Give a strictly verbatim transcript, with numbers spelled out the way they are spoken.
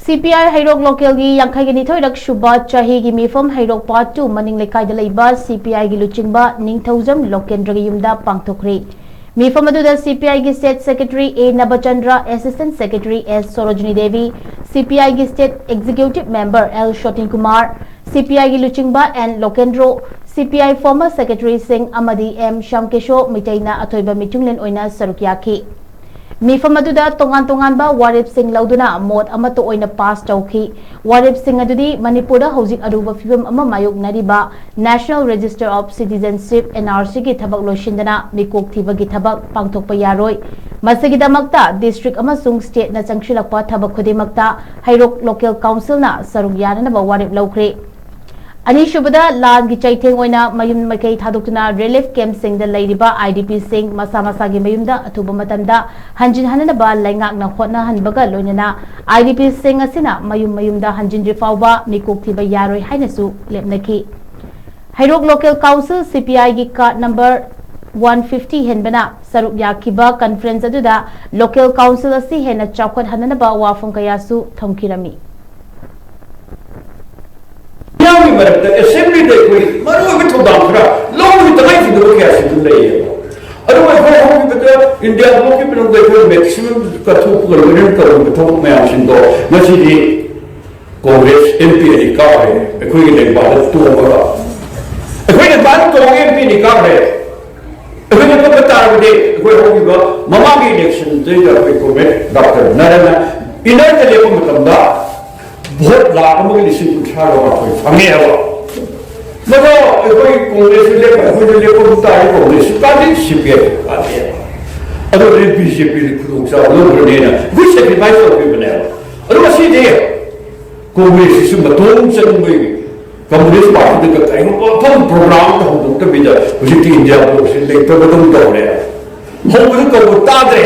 ꯁꯤꯄꯤꯑꯥꯏ ꯍꯩꯔꯣꯛ ꯂꯣꯀꯦꯜꯒꯤ ꯌꯥꯡꯈꯩꯒ ꯅꯤꯊꯣꯏꯔꯛ ꯁꯨꯕ ꯆꯍꯤꯒꯤ ꯃꯤꯐꯝ ꯍꯩꯔꯣꯛ ꯄꯥꯔꯠ ꯇꯨ ꯃꯅꯤꯡ ꯂꯩꯀꯥꯏꯗ ꯂꯩꯕ ꯁꯤꯄꯤꯑꯥꯏꯒꯤ ꯂꯨꯆꯤꯡꯕ ꯅꯤꯡꯊꯧꯖꯝ ꯂꯣꯀꯦꯟꯗ꯭ꯔꯒꯤ ꯌꯨꯝꯗ ꯄꯥꯡꯊꯣꯛꯈ꯭ꯔꯦ꯫ ꯃꯤꯐꯝ ꯑꯗꯨꯗ ꯁꯤꯄꯤꯑꯥꯏꯒꯤ state secretary A Nabachandra, assistant secretary S Sorojini Devi, ꯁꯤꯄꯤꯑꯥꯏꯒꯤ state executive member L Sotin Kumar, ꯁꯤꯄꯤꯑꯥꯏꯒꯤ ꯂꯨꯆꯤꯡꯕ ꯑꯦꯟ ꯂꯣꯀꯦꯟꯗ꯭ꯔꯣ, ꯁꯤꯄꯤꯑꯥꯏ ꯐꯣꯔꯃꯔ ꯁꯦꯀ꯭ꯔꯦꯇꯔꯤꯁꯤꯡ ꯑꯃꯗꯤ ꯑꯦꯝ ꯁ꯭ꯌꯥꯝꯀꯦꯁꯣ ꯃꯤꯇꯩꯅ ꯑꯊꯣꯏꯕ ꯃꯤꯊꯨꯡꯂꯦꯟ ꯑꯣꯏꯅ ꯁꯔꯨꯛ ꯌꯥꯈꯤ꯫ ꯃꯤꯐꯝ ꯑꯗꯨꯗ ꯇꯣꯉꯥꯟ ꯇꯣꯉꯥꯟꯕ ꯋꯥꯔꯦꯞꯁꯤꯡ ꯂꯧꯗꯨꯅ ꯃꯣꯠ ꯑꯃꯠꯇ ꯑꯣꯏꯅ ꯄꯥꯁ ꯇꯧꯈꯤ꯫ ꯋꯥꯔꯦꯞꯁꯤꯡ ꯑꯗꯨꯗꯤ ꯃꯅꯤꯄꯨꯔꯗ ꯍꯧꯖꯤꯛ ꯑꯔꯨꯕ ꯐꯤꯕꯝ ꯑꯃ ꯃꯥꯌꯣꯛꯅꯔꯤꯕ National Register of Citizenship, NRC ꯒꯤ ꯊꯕꯛ ꯂꯣꯏꯁꯤꯟꯗꯅ ꯃꯤꯀꯣꯛ ꯊꯤꯕꯒꯤ ꯊꯕꯛ ꯄꯥꯡꯊꯣꯛꯄ ꯌꯥꯔꯣꯏ꯫ ꯃꯁꯤꯒꯤꯗꯃꯛꯇ ꯗꯤꯁꯇ꯭ꯔꯤꯛ ꯑꯃꯁꯨꯡ ꯁ꯭ꯇꯦꯠꯅ ꯆꯪꯁꯤꯜꯂꯛꯄ ꯊꯕꯛ ꯈꯨꯗꯤꯡꯃꯛꯇ ꯍꯩꯔꯣꯛ ꯂꯣꯀꯦꯜ ꯀꯥꯎꯟꯁꯤꯜꯅ ꯁꯔꯨꯛ ꯌꯥꯅꯅꯕ ꯋꯥꯔꯦꯞ ꯂꯧꯈ꯭ꯔꯦ꯫ ꯑꯅꯤꯁꯨꯕꯗ, ꯂꯥꯟꯒꯤ ꯆꯩꯊꯦꯡ ꯑꯣꯏꯅ ꯃꯌꯨꯝ ꯃꯀꯩ ꯊꯥꯗꯣꯛꯇꯨꯅ ꯔꯤꯂꯤꯐ ꯀꯦꯝꯞꯁꯤꯡꯗ ꯂꯩꯔꯤꯕ ꯑꯥꯏ ꯗꯤ ꯄꯤꯁꯤꯡ ꯃꯁꯥ ꯃꯁꯥꯒꯤ ꯃꯌꯨꯝꯗ ꯑꯊꯨꯕ ꯃꯇꯝꯗ ꯍꯟꯖꯤꯟꯍꯟꯅꯕ ꯂꯩꯉꯥꯛꯅ ꯍꯣꯠꯅꯍꯟꯕꯒ ꯂꯣꯏꯅꯅ ꯑꯥꯏ ꯗꯤ ꯄꯤꯁꯤꯡ ꯑꯁꯤꯅ ꯃꯌꯨꯝ ꯃꯌꯨꯝꯗ ꯍꯟꯖꯤꯟꯗ꯭ꯔꯤ ꯐꯥꯎꯕ ꯃꯤꯀꯣꯛ ꯊꯤꯕ ꯌꯥꯔꯣꯏ ꯍꯥꯏꯅꯁꯨ ꯂꯦꯞꯅꯈꯤ꯫ ꯍꯩꯔꯣꯛ ꯂꯣꯀꯦꯜ ꯀꯥꯎꯟꯁꯤꯜ ꯁꯤꯄꯤꯑꯥꯏꯒꯤ ꯀꯥꯔꯗ ꯅꯝꯕꯔ ꯋꯥꯟ ꯐꯤꯐꯇꯤ ꯍꯦꯟꯕꯅ ꯁꯔꯨꯛ ꯌꯥꯈꯤꯕ ꯀꯟꯐ꯭ꯔꯦꯟꯁ ꯑꯗꯨꯗ ꯂꯣꯀꯦꯜ ꯀꯥꯎꯟꯁꯤꯜ ꯑꯁꯤ ꯍꯦꯟꯅ ꯆꯥꯎꯈꯠꯍꯟꯅꯅꯕ ꯋꯥꯐꯝ ꯀꯌꯥꯁꯨ ꯊꯝꯈꯤꯔꯝꯃꯤ꯫ ꯃꯤꯌꯥꯝꯒꯤ ꯃꯔꯛꯇ ꯑꯦꯁꯦꯝꯕ꯭ꯂꯤꯗ ꯑꯩꯈꯣꯏ ꯃꯔꯨꯑꯣꯏꯕ ꯊꯧꯗꯥꯡ ꯈꯔ ꯂꯧꯕꯒꯤ ꯇꯉꯥꯏꯐꯗꯕ ꯀꯌꯥꯁꯤꯡꯁꯨ ꯂꯩꯌꯦꯕ꯫ ꯑꯗꯨꯕꯨ ꯑꯩꯈꯣꯏ ꯍꯧꯈꯤꯕꯗ ꯏꯟꯗꯤꯌꯥ ꯕ꯭ꯂꯣꯛꯀꯤ ꯃꯅꯨꯡꯗ ꯑꯩꯈꯣꯏ ꯃꯦꯛꯁꯤꯃꯝ ꯀꯠꯊꯣꯛꯄꯒ ꯂꯣꯏꯅꯅ ꯇꯧꯔꯤꯕ ꯊꯕꯛ ꯃꯌꯥꯝꯁꯤꯡꯗꯣ ꯉꯁꯤꯗꯤ ꯀꯣꯡꯒ꯭ꯔꯦꯁ ꯑꯦꯝ ꯄꯤ ꯑꯅꯤ ꯀꯥꯈ꯭ꯔꯦ꯫ ꯑꯩꯈꯣꯏꯒꯤ ꯂꯦꯡꯕꯥꯗ ꯇꯣꯡꯉꯒ ꯑꯩꯈꯣꯏ ꯂꯦꯡꯕꯥꯗ ꯇꯣꯡꯉꯒ ꯑꯦꯝ ꯄꯤ ꯑꯅꯤ ꯀꯥꯈ꯭ꯔꯦ꯫ ꯑꯩꯈꯣꯏꯅ ꯀꯛꯄ ꯇꯥꯔꯕꯗꯤ ꯑꯩꯈꯣꯏ ꯍꯧꯈꯤꯕ ꯃꯃꯥꯡꯒꯤ ꯏꯂꯦꯛꯁꯟꯗꯩꯗ ꯑꯩꯈꯣꯏ ꯀꯣꯡꯒ꯭ꯔꯦꯁ ꯗꯥꯛꯇꯔ ꯅꯔꯦꯟꯅ ꯏꯅꯔꯗ ꯂꯦꯞꯄ ꯃꯇꯝꯗ ꯚꯣꯠ ꯂꯥꯈ ꯑꯃꯒ ꯂꯤꯁꯤꯡ ꯀꯨꯟꯊ꯭ꯔꯥꯒ ꯃꯥꯊꯣꯏ ꯐꯪꯉꯦ ꯍꯥꯏꯕ꯫ ꯃꯗꯣ ꯑꯩꯈꯣꯏ ꯀꯣꯡꯒ꯭ꯔꯦꯁꯁꯨ ꯂꯦꯞꯄ ꯑꯩꯈꯣꯏꯁꯨ ꯂꯦꯞꯄ ꯇꯥꯔꯦ꯫ ꯀꯣꯡꯒ꯭ꯔꯦꯁꯁꯨ ꯀꯥꯟꯗꯦ, ꯁꯤ ꯄꯤ ꯑꯥꯏ ꯀꯥꯟꯗꯦ꯫ ꯑꯗꯨ ꯍꯧꯖꯤꯛ ꯕꯤ ꯖꯦ ꯄꯤꯗ ꯈꯨꯗꯣꯡꯆꯥꯕ ꯂꯧꯈ꯭ꯔꯅꯦꯅ ꯑꯩꯈꯣꯏ ꯁꯦꯀ꯭ꯔꯤꯐꯥꯏꯁ ꯇꯧꯈꯤꯕꯅꯦꯕ꯫ ꯑꯗꯨ ꯉꯁꯤꯗꯤ ꯀꯣꯡꯒ꯭ꯔꯦꯁꯁꯤꯁꯨ ꯃꯇꯣꯡ ꯆꯪꯕꯒꯤ ꯀꯝꯃꯨꯅꯤꯁ ꯄꯥꯔꯇꯤꯗꯒ ꯀꯔꯤꯒꯨꯝꯕ ꯃꯐꯝ ꯄ꯭ꯔꯣꯒ꯭ꯔꯥꯝ ꯑꯃ ꯍꯧꯗꯣꯛꯇꯕꯤꯗ ꯍꯧꯖꯤꯛꯇꯤ ꯏꯟꯗꯤꯌꯥ ꯕ꯭ꯂꯣꯛꯁꯤ ꯂꯩꯇꯕꯗꯧ ꯇꯧꯔꯦ꯫ ꯍꯧꯕꯗꯨ ꯀꯧꯕ ꯇꯥꯗ꯭ꯔꯦ꯫